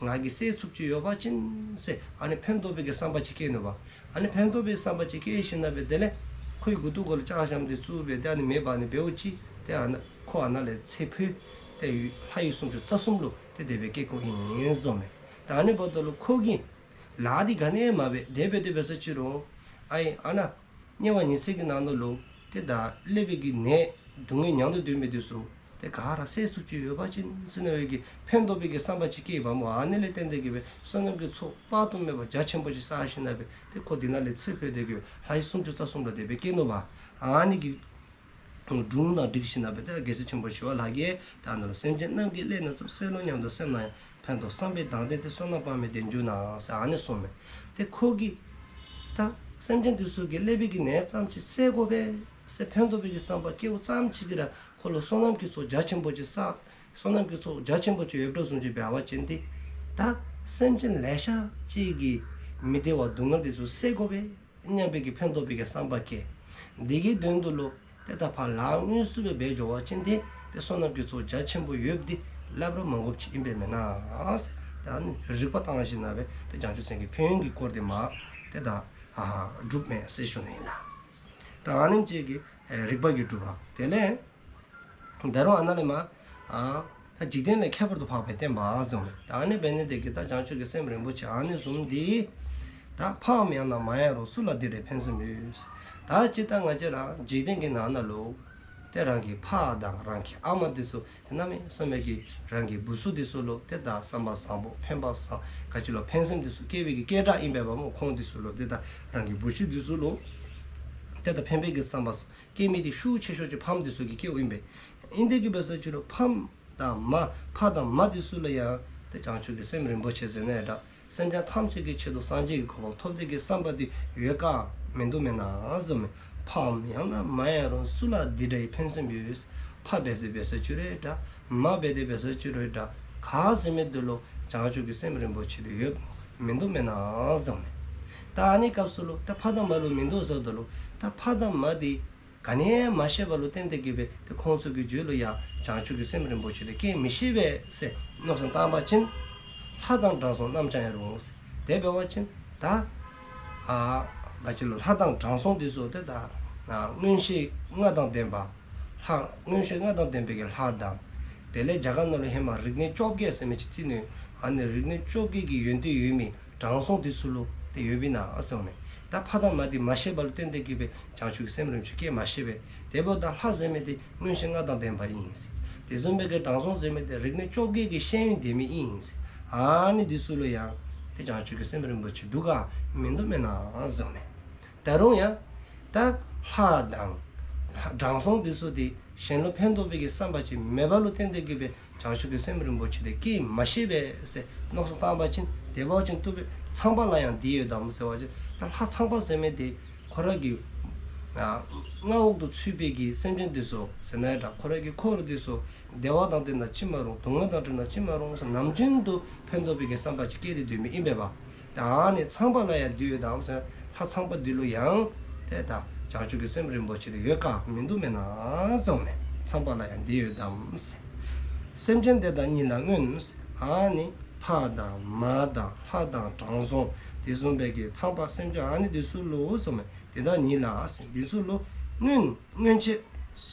ང་གིས་བསལ་ཚུགསཔ་ཅིག་ཡོད་པ་ཅིན་ཟེར་ཨ་ནི་ཕན་ཐོགས་པའི་གི་བསམ་པ་ཅིག་སྐྱེས་ནུག་པ། ཨ་ནི་ཕན་ཐོགས་པའི་བསམ་པ་ཅིག་སྐྱེས་ཞིནམ་ལས་སྦེ་དེ་ལས་ཁོའི་མགུ་ཏོ་ཁ་ལུ་ལྕགས་ཞྭམོ་འདི་བཙུགས་སྦེ་ཏེ་ཨ་ནི་མེ་འབར་ནི་འབདཝ་ཅིག་ཏེ་ཨ་ནཱ་ཁོ་ཨ་ནཱ་ལས་ཚེ་འཕོས་ཏེ་ལྷ་ཡུལ་སུམ་ཅུ་རྩ་གསུམ་ལུ་ཏེ་དེ་སྦེ་སྐྱེ་སྐྱེསཝ་ཨིན་ཟེརཝ་མས། ད་ཨ་ནི་འབདཝ་ད་ལུ་ཁོ་གིས་ལཱ་འདི་ག་ནི་མ་འབད་དེ་སྦེ་དེ་སྦེ་ཟེར་ཅི་རུང་ཨའི་ཨ་ནཱ་དམྱལ་བ་ཉི་ཚེ་གི་ནང་ན་ལུ་ཏེ་ད་ཀླད་པའི་གི་ནད་སྡུག་བསྔལ་མྱང་དུ་སྡོད་མི་འདི་ཚུ་ཏེ་ག་ར་བསལ་ཚུགསཔ་ཅིག་ཡོད་པ་ཅིན་ཟེར་མནོ་བའི་གི་ཕན་ཐོགས་པའི་གི་བསམ་པ་ཅིག་སྐྱེས་པ་སྨོ། ཨ་ནི་ལས་བརྟེན་ཏེ་གི་སྦེ་བསོད་ནམས་ཀྱི་ཚོགས་དཔག་ཏུ་མེད་པ་རྒྱ་ཆེན་པོ་ཅིག་བསགས་ཞིནམ་ལས་སྦེ་ཏེ་ཁོ་འདི་ནང་ལས་ཚེ་འཕོས་ཏེ་གི་ལྷ་ཡུལ་སུམ་ཅུ་རྩ་གསུམ་ལུ་དེ་སྦེ་སྐྱེས་ནུག་པ། ཨ་ནི་གི་སྒྲུང་དང་འགྲིག་ཞིནམ་ལས་སྦེ་ཏེ་རྒྱལ་སྲས་ཆེན་པོ་ཞི་བ་ལྷ་གིས་ད་ཨ་ནཱ་ལུ་སེམས་ཅན་རྣམས་ཀྱི་ཀླད་རྣམས་ཙམ་བསལ་ལོ་སྙམ་དུ་སེམས་ནང་ཡང་། ཕན་འདོགས་བསམ་པའི་མདངས་ལྡན་ཏེ། བསོད་ནམས་དཔག་མེད་ལྡན་གྱུར་ན་ཟེར་ཨ་ནི་གསུངསམ་མས། ཏེ་ཁོ་གིས་ད་སེམས་ཅན་འདི་ཚུ་གི་ཀླད་པའི་གི་ནད་ཙམ་ཅིག་བསལ་དགོ་པས་ཟེར་ཕན་ཐོགས་པའི་གི་བསམ་པ་སྐྱེཝ་ཙམ་ཅིག་གིས་ར་ཁོ་ལུ་བསོད་ནམས་ཀྱི་ཚོགས་རྒྱ་ཆེན་པོ་ཅིག་བསགས། བསོད་ནམས་ཀྱི་ཚོགས་རྒྱ་ཆེན་པོ་ཅིག་ཡོདཔ་བཟུམ་ཅིག་འབད་བ་ཅིན་ཏེ་ད་སེམས་ཅན་ལེ་ཤ་ཅིག་གི་མི་བདེ་བ་སྡུག་བསྔལ་འདི་ཚུ་བསལ་དགོ་པས་སྙམ་པའི་གི་ཕན་འདོགས་པའི་གི་བསམ་པ་སྐྱེ། འདི་གི་དོན་དུ་ལུ་ཏེ་ད་ཕར་ལཱ་དངོས་སུ་སྦེ་འབད་འགྱོ་བ་ཅིན་ཏེ་ཏེ་བསོད་ནམས་ཀྱི་ཚོགས་རྒྱ་ཆེན་པོ་ཡོདཔ་འདི་སླབ་ར་མ་དགོཔ་ཅིག་ཨིན་པས་མེན་ན་ཟེར། ད་ཨ་ནི་རིག་པ་བཏང་ཞིནམ་ལས་སྦེ་ཏེ་བྱང་ཆུབ་སེམས་ཀྱི་ཕན་ཡོན་གྱི་སྐོར་འདི་མ་ཏེ་ད་ཨ་སྒྲུབ་མས་ཟེར་ཞུ་ནི་ཨིན་ལགས། ད་ཨ་ནེམ་ཅིག་གིས་ཨེ་རིག་པ་གིས་སྒྲུབ་པ། དེ་ལས་ད་རུང་ཨ་ནཱ་ལས་མར་ཨ་ད་འཇིག་རྟེན་ལས་ཁྱད་པར་དུ་འཕགས་པའི་བསྟན་པ་ཟེརཝ་མས། ད་ཨ་ནི་འབད་ནི་དེ་གིས་ད་བྱང་ཆུབ་ཀྱི་སེམས་རིན་པོ་ཆེ་ཨ་ནི་བཟུམ་འདི་ད་ཕའམ་ཡང་ན་མ་ཡང་རུང་སུ་ལ་འདི་འདྲའི་ཕན་སེམས་ཡོད། ད་ཅི་ད་ང་བཅས་ར་འཇིག་རྟེན་གྱི་ནང་ན་ལུ་ཏེ་རང་གི་ཕ་དང་རང་གི་ཨ་མ་འདི་ཚུ་ཏེ་གནམ་མེད་ས་མེད་ཀྱི་རང་གི་བུ་ཚུ་འདི་ཚུ་ལུ་ཏེ་ད་བསམ་པ་བཟང་པོ་ཕན་པ་བཟང་ག་ཅི་ལུ་ཕན་སེམས་འདི་ཚུ་སྐྱེ་བའི་གི་སྐད་གྲགས་ཨིན་པས་པ་སྨོ། ཁོང་འདི་ཚུ་ལུ་ཏེ་ད་རང་གི་བུ་གཞི་འདི་ཚུ་ལུ་ཏེ་ད་ཕན་པའི་གི་བསམ་པ་སྐྱེ་མི་འདི་ཤུགས་ཆེ་ཤོས་ཅིག་ཕམ་འདི་ཚུ་གིས་སྐྱེཝ་ཨིན་པས། ཨིན་དེ་གིས་འབད་ཟེར་ཅི་རུང་ཕམ་དང་མ་ཕ་དང་མ་འདི་ཚུ་ལུ་ཡང་ཏེ་བྱང་ཆུབ་ཀྱི་སེམས་རིན་པོ་ཆེ་ཟེར་ནི་ད་སེམས་ཅན་ཐམས་ཅད་ཀྱི་ཆེད་དུ་སངས་རྒྱས་ཀྱི་གོ་འཕང་ཐོབ་འདོད་ཀྱི་བསམ་པ་འདི་ཡོད་ག་མིན་འདུག་མེན་ན་ཟེརཝ་མས། ཕའམ་ཡང་ན་མ་ཡང་རུང་སུ་ལ་འདི་འདྲའི་ཕན་སེམས་ཡོད། ཕ་འབད་དེ་འབད་ཟེར་ཅི་རུང་འདྲ། མ་འབད་དེ་འབད་ཟེར་ཅི་རུང་འདྲ། ག་ཟེར་མི་འདི་ལུ་བྱང་ཆུབ་ཀྱི་སེམས་རིན་པོ་ཆེ་འདི་ཡོད་མིན་འདུག་མེན་ན་ཟེརཝ་མས། ད་ཨ་ནི་སྐབས་སུ་ལུ་ད་ཕ་དང་མ་ལུ་མིན་འདུག་ཟེརཝ་ད་ལུ་ད་ཕ་དང་མ་འདི་ག་ནི་ཡང་མ་ཤེས་པ་ལུ་བརྟེན་ཏེ་གི་སྦེ་ཏེ་ཁོང་ཚུ་གི་རྒྱུད་ལུ་ཡང་བྱང་ཆུབ་ཀྱི་སེམས་རིན་པོ་ཆེ་འདི་སྐྱེ་མི་ཤེས་པས་ཟེར་མནོ་བསམ་བཏང་པ་ཅིན་ལྷ་དང་དྲང་སྲོང་རྣམས་ཀྱང་ཡང་རུང་ཟེར། དེ་འབད་བ་ཅིན་ད་ཨ་ག་ཅི་ལུ་ལྷ་དང་དྲང་སྲོང་འདི་ཚུ་ཏེ་ད་ཨ་མངོན་ཤེས་ལྔ་དང་ལྡན་པ་ལྷ་མངོན་ཤེས་ལྔ་དང་ལྡན་པའི་གི་ལྷ་དང་ དེ་ལས་རྒྱ་གར་ནང་ལུ་ཧེ་མ་རིག་གནས་བཅོ་བརྒྱད་ཟེར་མི་ཅིག་བརྩི་ནུག། ཨ་ནི་རིག་གནས་བཅོ་བརྒྱད་ཀྱི་ཡོན་ཏན་ཡོད་མི་དྲང་སྲོང་འདི་ཚུ་ལུ་ཏེ་ཡོདཔ་ཨིན་ན་ཟེརཝ་མས། ད་ཕ་དང་མ་འདི་མ་ཤེས་པ་ལུ་བརྟེན་ཏེ་གིས་སྦེ་བྱང་ཆུབ་ཀྱི་སེམས་རིན་པོ་ཆེ་སྐྱེ་མ་ཤེས་པས། དེ་འབདཝ་ད་ལྷ་ཟེར་མི་འདི་མངོན་ཤེས་ལྔ་དང་ལྡན་པ་ཨིན་ཟེར། དེ་བཟུམ་སྦེ་གི་དྲང་སྲོང་ཟེར་མི་འདི་རིག་གནས་བཅོ་བརྒྱད་ཀྱི་ཤེས་ཡོན་ལྡན་མི་ཨིན་ཟེར། ཨ་ནི་འདི་ཚུ་ལུ་ཡང་ཏེ་བྱང་ཆུབ་ཀྱི་སེམས་རིན་པོ་ཆེ་འདུག་ག་མིན་འདུག་མེན་ན་ཟེརཝ་མས། ད་རུང་ཡང་ད་ལྷ་དང་དྲང་སྲོང་འདི་ཚུ་འདི་གཞན་ལུ་ཕན་ཐོགས་པའི་གི་བསམ་པ་ཅིག་མེད་པ་ལུ་བརྟེན་ཏེ་གིས་སྦེ་བྱང་ཆུབ་ཀྱི་སེམས་རིན་པོ་ཆེ་འདི་སྐྱེ་མ་ཤེས་པས་ཟེར་མནོ་བསམ་བཏང་པ་ཅིན་དེ་འབད་བ་ཅིན་བཏུབ་པས། ཚངས་པ་ལ་ཡང་འདི་ཡོད་དམ་ཟེར་བ་ཅིན་ད་ལྷ་ཚངས་པ་ཟེར་མི་འདི་ཁོ་ར་གི་ཨ་མངའ་འོག་ཏུ་ཚུད་པའི་གི་སེམས་ཅན་འདི་ཚུ་ཟེར་ན་ཡང་འདྲ་ཁོ་ར་གི་འཁོར་འདི་ཚུ་བདེ་བ་དང་ལྡན་ན་ཅི་མ་རུང་། སྡུག་བསྔལ་དང་བྲལ་ན་ཅི་མ་རུང་ཟེར་ནམ་རྒྱུན་དུ་ཕན་ཐོགས་པའི་གི་བསམ་པ་ཅིག་སྐྱེས་ཏེ་སྡོད་མི་ཨིན་པས་པ། ད་ཨ་ནི་ཚངས་པ་ལ་ཡང་འདི་ཡོད་དམ་ཟེར་ལྷ་ཚངས་པ་འདི་ལུ་ཡང་ཏེ་ད་བྱང་ཆུབ་ཀྱི་སེམས་རིན་པོ་ཆེ་འདི་ཡོད་ག་མིན་འདུག་མེན་ན་ཟེརཝ་མས། ཚངས་པ་ལ་ཡང་འདི་ཡོད་དམ་ཟེར། སེམས་ཅན་དེ་དག་ཉིད་ལ་སྔོན་ཟེར། ཨ་ནི་ཕ་དང་མ་དང་ལྷ་དང་དྲང་སྲོང་དེ་བཟུམ་སྦེ་གི་ཚངས་པ་སེམས་ཅན་ཨ་ནི་འདི་ཚུ་ལུ་ཟེརཝ་མས། དེ་དག་ཉིད་ལ་ཟེར་འདི་ཚུ་ལུ་སྔོན་སྔོན་ཆད་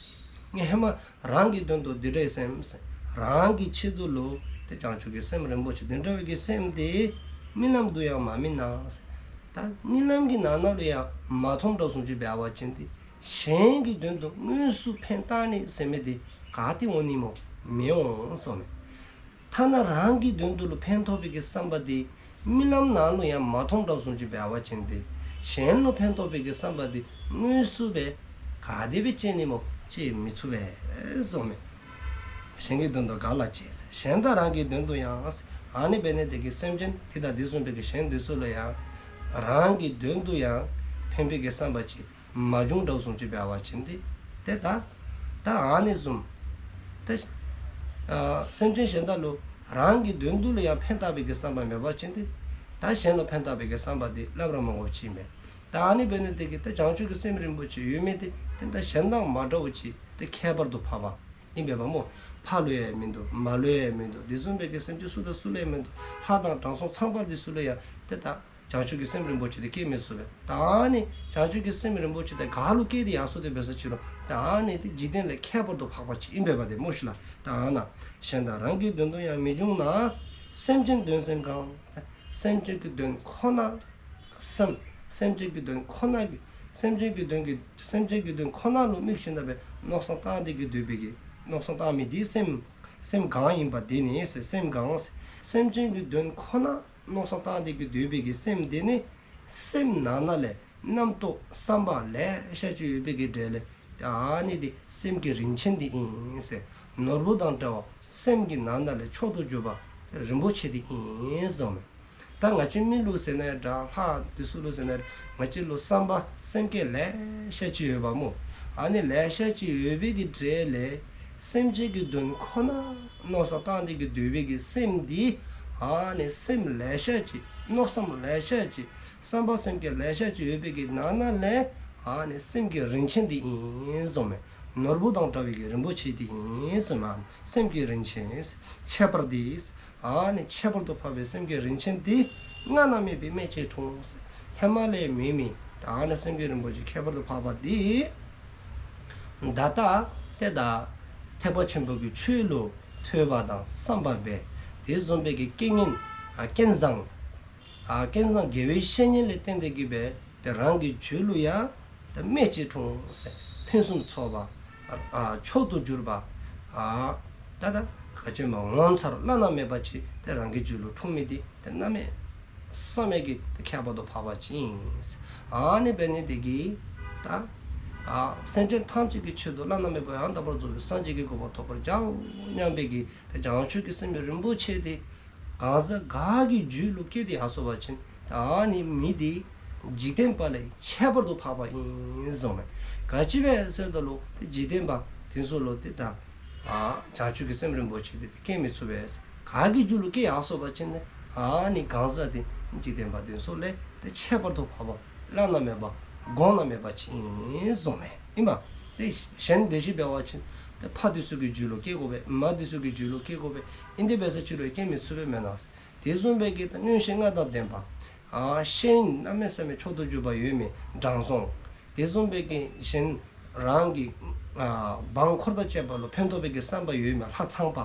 ངས་ཧེ་མ་རང་གི་དོན་དུ་འདི་འདྲའི་སེམས་ཟེར། རང་གི་ཆེད་དུ་ལུ་ཏེ་བྱང་ཆུབ་ཀྱི་སེམས་རིན་པོ་ཆེ་འདི་འདྲ་བའི་གི་སེམས་དེ་རྨི་ལམ་དུ་ཡང་མ་རྨིས་ན་ཟེར། ད་རྨི་ལམ་གྱི་ནང་ན་ལུ་ཡང་མ་མཐོང་འདྲཝ་བཟུམ་ཅིག་འབད་བ་ཅིན་ཏེ་གཞན་གྱི་དོན་དུ་དངོས་སུ་ཕན་བཏགས་ནི་ཟེར་མི་དེ་ག་ཏེ་འོང་ནི་སྨོ། མི་འོང་ཟེརཝ་མས། ཐ་ན་རང་གི་དོན་དུ་ལུ་ཕན་ཐོགས་པའི་གི་བསམ་པ་དེ་རྨི་ལམ་ནང་ལུ་ཡང་མ་མཐོང་འདྲཝ་བཟུམ་ཅིག་འབད་བ་ཅིན་ཏེ་གཞན་ལུ་ཕན་ཐོགས་པའི་གི་བསམ་པ་དེ་དངོས་སུ་སྦེ་ག་དེ་སྦེ་སྐྱེ་ནི་སྨོ། སྐྱེ་མི་ཚུགས་པས་ཟེརཝ་མས། གཞན་གྱི་དོན་དུ་ག་ལ་སྐྱེ་ཟེར། གཞན་དག་རང་གི་དོན་དུ་ཡང་ཟེར། ཨ་ནི་འབད་ནི་དེ་གིས་སེམས་ཅན་དེ་དང་དེ་བཟུམ་པའི་གི་གཞན་དེ་ཚུ་ལུ་ཡང་རང་གི་དོན་དུ་ཡང་ཕན་པའི་གི་བསམ་པ་ཅིག་མ་བྱུང་འདྲཝ་བཟུམ་ཅིག་འབད་བ་ཅིན་ཏེ་ཏེ་ད་ད་ཨ་ནི་བཟུམ་ཏེ་ཨ་སེམས་ཅན་གཞན་དག་ལུ་རང་གི་དོན་དུ་ལུ་ཡང་ཕན་བཏགས་པའི་གི་བསམ་པ་མེད་པ་ཅིན་ཏེ་ད་གཞན་ལུ་ཕན་བཏགས་པའི་གི་བསམ་པ་དེ་སླབ་ར་མ་དགོཔ་ཅིག་ཨིན་པས། ད་ཨ་ནི་འབད་ནི་དེ་གིས་ད་བྱང་ཆུབ་ཀྱི་སེམས་རིན་པོ་ཆེ་ཡོད་མི་དེ་ཏེ་ད་གཞན་དང་མ་འདྲཝ་ཅིག་ཏེ་ཁྱད་པར་དུ་འཕགས་པ་ཨིན་པས་པ་སྨོ། ཕ་ལུ་ཡང་མིན་འདུག། མ་ལུ་ཡང་མིན་འདུག། དེ་བཟུམ་སྦེ་གི་སེམས་ཅན་སུ་དང་སུ་ལུ་ཡང་མིན་འདུག། ལྷ་དང་དྲང་སྲོང་ཚངས་པ་འདི་ཚུ་ལུ་ཡང་ཏེ་ད་བྱང་ཆུབ་ཀྱི་སེམས་རིན་པོ་ཆེ་དེ་སྐྱེ་མི་ཚུགས་པས། ད་ཨ་ནི་བྱང་ཆུབ་ཀྱི་སེམས་རིན་པོ་ཆེ་དེ་ག་ལུ་སྐྱེས་ཏེ་ཡར་སོ་དེ་འབད་ས་ཅིག་རུང་ད་ཨ་ནི་དེ་འཇིག་རྟེན་ལས་ཁྱད་པར་དུ་འཕགས་པ་ཅིག་ཨིན་པས་པ་དེ་སྨོ་ཤིག་ལགས། ད་ཨ་ན་གཞན་དག་རང་གི་དོན་དུ་ཡང་མི་འབྱུང་ན། སེམས་ཅན་དོན་སེམས་གང་། སེམས་ཅན་གྱི་དོན་ཁོ་ན་སེམས། སེམས་ཅན་གྱི་དོན་ཁོ་ན་གི་སེམས་ཅན་གྱི་དོན་གྱི་སེམས་ཅན་གྱི་དོན་ཁོ་ན་ལུ་དམིགས་ཤིང་ད་སྦེ་མནོ་བསམ་བཏང་སྟེ་གི་སྡོད་པའི་གི་མནོ་བསམ་བཏང་མི་དེ་སེམས་སེམས་གང་ཨིན་པ་དེ་ནི་ཟེར། སེམས་གང་ཟེར། སེམས་ཅན་གྱི་དོན་ཁོ་ན་མནོ་བསམ་བཏང་སྟེ་གི་སྡོད་པའི་གི་སེམས་དེ་ནི་སེམས་ནང་ན་ལས་རྣམ་རྟོག་བསམ་པ་ལེ་ཤ་ཅིག་ཡོད་པའི་གི་གྲས་ལས་ཨ་ནི་དེ་སེམས་ཀྱི་རིན་ཆེན་དེ་ཨིན་ཟེར། ནོར་བུ་དང་འདྲ་བ་སེམས་ཀྱི་ནང་ན་ལས་མཆོག་ཏུ་གྱུར་པ་རིན་པོ་ཆེ་དེ་ཨིན་ཟེརཝ་མས། ད་ང་བཅས་མི་ལུ་ཟེར་ན་ཡང་འདྲ་ལྷ་དེ་ཚུ་ལུ་ཟེར་ན་ཡང་ང་བཅས་ལུ་བསམ་པ་སེམས་བསྐྱེད་ལེ་ཤ་ཅིག་ཡོད་པ་སྨོ། ཨ་ནི་ལེ་ཤ་ཅིག་ཡོད་པའི་གི་གྲས་ལས་སེམས་ཅན་གྱི་དོན་ཁོ་ན་མནོ་བསམ་བཏང་སྟེ་གི་སྡོད་པའི་གི་སེམས་འདི་ཨ་ནི་སེམས་ལེ་ཤ་ཅིག་མནོ་བསམ་ལེ་ཤ་ཅིག་བསམ་པ་སེམས་བསྐྱེད་ལེ་ཤ་ཅིག་ཡོད་པའི་གི་ནང་ན་ལས་ཨ་ནི་སེམས་ཀྱི་རིན་ཆེན་འདི་ཨིན་ཟེརཝ་མས། ནོར་བུ་དང་འདྲ་བའི་གི་རིན་པོ་ཆེ་འདི་ཨིན་ཟེརཝ་མས། སེམས་ཀྱི་རིན་ཆེན་ཁྱད་པར་འདི་ཨ་ནི་ཁྱད་པར་དུ་འཕགས་པའི་སེམས་ཀྱི་རིན་ཆེན་འདི་སྔ་ན་མེད་པའི་སྨན་གྱིས་འཁྲུངས་ཟེར། ཧེ་མ་ལས་མེད་མི་ད་ཨ་ནི་སེམས་ཀྱི་རིན་པོ་ཆེ་ཁྱད་པར་དུ་འཕགས་པ་འདི་ད་ལྟ་ཏེ་ད་ཐེག་པ་ཆེན་པོ་གི་ཆོས་ལུ་ཐོས་པ་དང་བསམ་པ་འབད་དེ་བཟུམ་སྦེ་གི་རྐྱེན་ངན་ཨ་རྐྱེན་བཟང་ཨ་རྐྱེན་བཟང་དགེ་བའི་བཤེས་གཉེན་ལས་བརྟེན་ཏེ་གི་སྦེ་ཏེ་རང་གི་རྒྱུད་ལུ་ཡང་ཏེ་སྨན་གྱིས་འཁྲུངས་ཟེར། ཕུན་སུམ་ཚོགས་པ་ཨ་མཆོག་ཏུ་གྱུར་པ་ཨ་ད་ད་ག་ཅི་སྨོ་ངོ་མཚར་བླ་ན་མེད་པ་ཅིག་ཏེ་རང་གི་རྒྱུད་ལུ་འཁྲུངས་མི་འདི་ཏེ་གནམ་མེད་ས་མེད་ཀྱི་ཏེ་ཁྱད་པར་དུ་འཕགས་པ་ཅིག་ཨིན། ཨ་ནི་འབད་ནི་དེ་གིས་ད་ཨ་སེམས་ཅན་ཐམས་ཅད་ཀྱི་ཆེད་དུ་བླ་ན་མེད་པ་ཡང་དག་པར་རྫོགས་པའི་སངས་རྒྱས་ཀྱི་གོ་འཕང་ཐོབ་པར་བྱའོ་སྙམ་པའི་གི་ཏེ་བྱང་ཆུབ་ཀྱི་སེམས་རིན་པོ་ཆེ་དེ་གང་ཟག་ག་གི་རྒྱུད་ལུ་སྐྱེས་ཏེ་ཡར་སོ་བ་ཅིན་ད་ཨ་ནི་མི་དེ་འཇིག་རྟེན་པ་ལས་ཁྱད་པར་དུ་འཕགས་པ་ཨིན་ཟེརཝ་མས། ག་ཅི་སྦེ་ཟེར་ད་ལུ་ཏེ་འཇིག་རྟེན་པ་དེ་ཚུ་ལུ་ཏེ་ད་ཨ་བྱང་ཆུབ་ཀྱི་སེམས་རིན་པོ་ཆེ་དེ་སྐྱེ་མི་ཚུགས་པས། ག་གི་རྒྱུད་ལུ་སྐྱེས་ཡར་སོ་བ་ཅིན་ཨ་ནི་གང་ཟག་དེ་འཇིག་རྟེན་པ་དེ་ཚུ་ལས་ཏེ་ཁྱད་པར་དུ་འཕགས་པ་བླ་ན་མེད་པ་གོང་ན་མེད་པ་ཅིག་ཨིན་ཟེརཝ་མས། ཨིན་པ། ཏེ་གཞན་དེ་བཞིན་འབད་བ་ཅིན་ཏེ་ཕ་དེ་ཚུ་གི་རྒྱུད་ལུ་སྐྱེ་དགོ་པས། མ་དེ་ཚུ་གི་རྒྱུད་ལུ་སྐྱེ་དགོ་པས། ཨིན་དེ་འབད་ས་ཅིག་ལུ་སྐྱེ་མི་ཚུགས་པས་མེན་ན། དེ་བཟུམ་སྦེ་གི་ད་མངོན་ཤེས་ལྔ་དང་ལྡན་པ་ཨ་ཤེས་ཡོན་གནམ་མེད་ས་མེད་མཆོག་ཏུ་གྱུར་པ་ཡོད་མི་དྲང་སྲོང་། དེ་བཟུམ་སྦེ་གི་གཞན་རང་གི་ ཨ་འབངས་འཁོར་དང་བཅས་པ་ལུ་ཕན་ཐོགས་པའི་གི་བསམ་པ་ཡོད་མི་ལྷ་ཚངས་པ་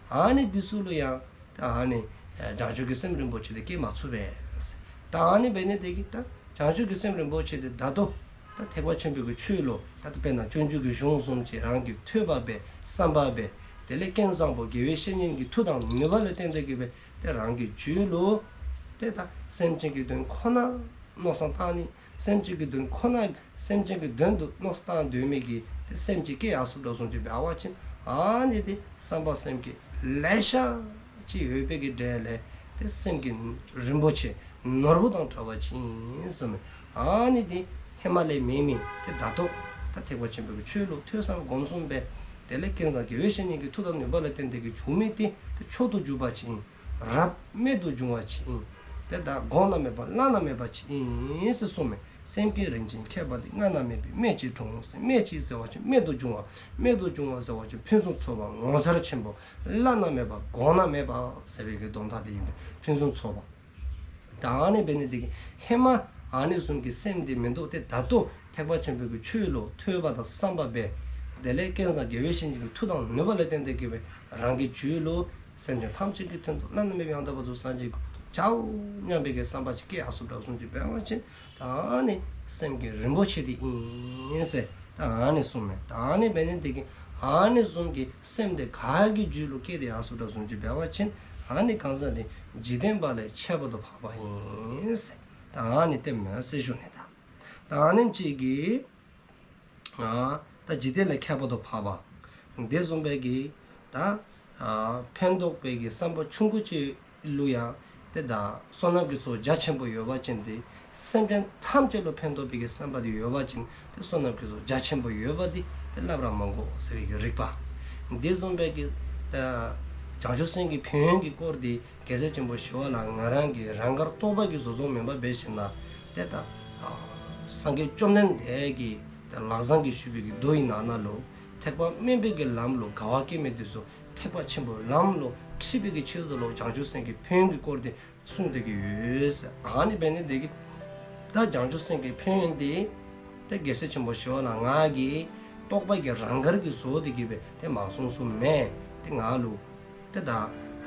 ཨ་ནི་འདི་ཚུ་ལུ་ཡང་ད་ཨ་ནི་བྱང་ཆུབ་ཀྱི་སེམས་རིན་པོ་ཆེ་དེ་སྐྱེ་མ་ཚུགས་པས། ད་ཨ་ནི་འབད་ནི་དེ་གིས་ད་བྱང་ཆུབ་ཀྱི་སེམས་རིན་པོ་ཆེ་དེ་ད་ལྟོ་ད་ཐེག་པ་ཆེན་པོའི་གི་ཆོས་ལུ་ད་དཔེར་ན་སྤྱོད་འཇུག་གི་གཞུང་བཟུམ་ཅིག་རང་གིས་ཐོས་པ་འབད་བསམ་པ་འབད་དེ་ལས་རྐྱེན་བཟང་པོ་དགེ་བའི་བཤེས་གཉེན་གྱི་མཐུ་དང་ནུས་པ་ལ་བརྟེན་ཏེ་གིས་འབད་དེ་རང་གི་རྒྱུད་ལུ་དེ་ད་སེམས་ཅན་གྱི་དོན་ཁོ་ན་མནོ་བསམ་བཏང་ནི། སེམས་ཅན་གྱི་དོན་ཁོ་ན་སེམས་ཅན་གྱི་དོན་དུ་མནོ་བསམ་བཏང་སྡོད་མི་གི་དེ་སེམས་ཅིག་སྐྱེ་ཡར་སོ་དྲགས་བཟུམ་ཅིག་འབད་བ་ཅིན་ཨ་ནི་དེ་བསམ་པ་སེམས་བསྐྱེད་ལེ་ཤ་ཅིག་ཡོད་པའི་གི་གྲས་ལས་དེ་སེམས་ཀྱི་རིན་པོ་ཆེ་ནོར་བུ་དང་འདྲ་བ་ཅིག་ཨིན་གསུངས་མས། ཨ་ནི་དེ་ཧེ་མ་ལས་མེད་མི་དེ་ད་ལྟོ་ད་ཐེག་པ་ཆེན་པོའི་གི་ཆོས་ལུ་ཐོས་བསམ་སྒོམ་གསུམ་འབད་དེ་ལས་རྐྱེན་བཟང་དགེ་བའི་བཤེས་གཉེན་གྱི་མཐུ་དང་ནུས་པ་ལ་བརྟེན་ཏེ་གིས་བྱུང་མི་དེ་དེ་མཆོག་ཏུ་གྱུར་པ་ཅིག་ཨིན། རབ་རྨད་དུ་བྱུང་བ་ཅིག་ཨིན། དེ་ད་གོང་ན་མེད་པ་བླ་ན་མེད་པ་ཅིག་ཨིན་ཟེར་གསུངས་མས། སེམས་ཀྱི་རིན་ཆེན་ཁྱད་པར་འདི། སྔ་ན་མེད་པའི་རྨད་ཅིག་འཁྲུངས་ཟེར། རྨད་ཅིག་ཟེར་བ་ཅིན་རྨད་དུ་བྱུང་བ། རྨད་དུ་བྱུང་བ་ཟེར་བ་ཅིན་ཕུན་སུམ་ཚོགས་པ་ངོ་མཚར་ཆེན་པོ་བླ་ན་མེད་པ་གོང་ན་མེད་པ་ཟེར་བའི་གི་དོན་དག་དེ་ཨིན་པས། ཕུན་སུམ་ཚོགས་པ། ད་ཨ་ནི་འབད་ནི་དེ་གིས་ཧེ་མ་ཨ་ནི་བཟུམ་གྱི་སེམས་དེ་མིན་འདུག། དེ་ད་ལྟོ་ཐེག་པ་ཆེན་པོའི་གི་ཆོས་ལུ་ཐོས་པ་དང་བསམ་པ་འབད་དེ་ལས་རྐྱེན་བཟང་དགེ་བའི་བཤེས་གཉེན་གྱི་མཐུ་དང་ནུས་པ་ལ་བརྟེན་ཏེ་གིས་འབད་རང་གི་རྒྱུད་ལུ་སེམས་ཅན་ཐམས་ཅད་ཀྱི་དོན་དུ་བླ་ན་མེད་པའི་ཡང་དག་པར་རྫོགས་སངས་རྒྱས་ཀྱི་གོ་འཕང་ཐོབ་བྱའོ་སྙམ་པའི་གི་བསམ་པ་ཅིག་སྐྱེ་ཡར་སོ་དྲགས་བཟུམ་ཅིག་འབད་བ་ཅིན་ད་ཨ་ནི་སེམས་ཀྱི་རིན་པོ་ཆེ་དེ་ཨིན་ཟེར་ད་ཨ་ནི་གསུངས་མས། ད་ཨ་ནི་འབད་ནི་དེ་གིས་ཨ་ནི་བཟུམ་གྱི་སེམས་དེ་ག་གི་རྒྱུད་ལུ་སྐྱེས་ཏེ་ཡར་སོ་དྲགས་བཟུམ་ཅིག་འབད་བ་ཅིན་ཨ་ནི་གང་ཟག་དེ་འཇིག་རྟེན་པ་ལས་ཁྱད་པར་དུ་འཕགས་པ་ཨིན་ཟེར་ད་ཨ་ནི་སྟོནམ་མས་ཟེར་ཞུ་ནི། ད་ད་ཨ་ནེམ་ཅིག་གིས་ཨ་ད་འཇིག་རྟེན་ལས་ཁྱད་པར་དུ་འཕགས་པ། དེ་བཟུམ་སྦེ་གི་ད་ཨ་ཕན་འདོགས་པའི་གི་བསམ་པ་ཆུང་ཀུ་ཅིག་ལུ་ཡང་དེ་ད་བསོད་ནམས་ཀྱི་ཚོགས་རྒྱ་ཆེན་པོ་ཡོད་པ་ཅིན་དེ་སེམས་ཅན་ཐམས་ཅད་ལུ་ཕན་འདོགས་པའི་གི་བསམ་པ་དེ་ཡོད་པ་ཅིན་དེ་བསོད་ནམས་ཀྱི་ཚོགས་རྒྱ་ཆེན་པོ་ཡོད་པ་དེ་དེ་སླབ་ར་མ་དགོ་ཟེར་བའི་གི་རིགས་པ། དེ་བཟུམ་སྦེ་གི་ད་བྱང་ཆུབ་སེམས་ཀྱི་ཕན་ཡོན་གྱི་སྐོར་དེ་རྒྱལ་སྲས་ཆེན་པོ་ཞི་བ་ལྷ་ང་རང་གི་རང་དགར་རྟོག་པ་གིས་བཟོ་བཟོཝ་མེན་པར་འབད་ཞིནམ་ལས་དེ་ད་ཨ་སངས་རྒྱས་བཅོམ་ལྡན་འདས་ཀྱི་ད་ལག་བཟང་གིས་ཞུས་པའི་གི་མདོ་ཡི་ནང་ན་ལུ་ཐེག་པ་དམན་པའི་གི་ལམ་ལུ་དགའ་བ་སྐྱེ་མི་དེ་ཚུ་ཐེག་པ་ཆེན་པོའི་ལམ་ལུ་ཁྲིད་པའི་གི་ཆེད་དུ་ལུ་བྱང་ཆུབ་སེམས་ཀྱི་ཕན་ཡོན་གྱི་སྐོར་དེ་གསུངས་ཏེ་གི་ཡོད་ཟེར། ཨ་ནི་འབད་ནི་དེ་གིས་ད་བྱང་ཆུབ་སེམས་ཀྱི་ཕན་ཡོན་དེ་ད་རྒྱལ་སྲས་ཆེན་པོ་ཞི་བ་ལྷ་ང་གི་རྟོག་པ་གིས་རང་དགར་གྱིས་བཟོ་སྟེ་གི་སྦེ་དེ་མ་གསུངས་གསུངསམ་མེན། དེ་ང་ལུ་དེ་ད་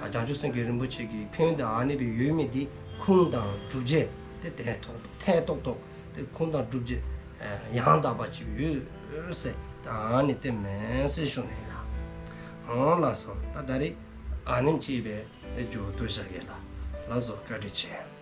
བྱང་ཆུབ་སེམས་ཀྱི་རིན་པོ་ཆེ་གི་ཕན་ཡོན་དེ་ཨ་ནི་སྦེ་ཡོད་མི་དེ་ཁུངས་དང་སྒྲུབ་བྱེད་དེ་དེ་ཐོག་ཐད་ཏོག་ཏོ་དེ་ཁུངས་དང་སྒྲུབ་བྱེད་ཡང་དག་པ་ཅིག་ཡོད་ཟེར་ད་ཨ་ནི་སྟོནམ་མས་ཟེར་ཞུ་ནི་ལགས། འོང་ལགས་སོ། ད་ད་རིས་ཨ་ནེམ་ཅིག་སྦེ་མཇུག་བསྡུ་བཞག་གེ་ལགས། ལགས་སོ། བཀའ་དྲིན་ཆེ།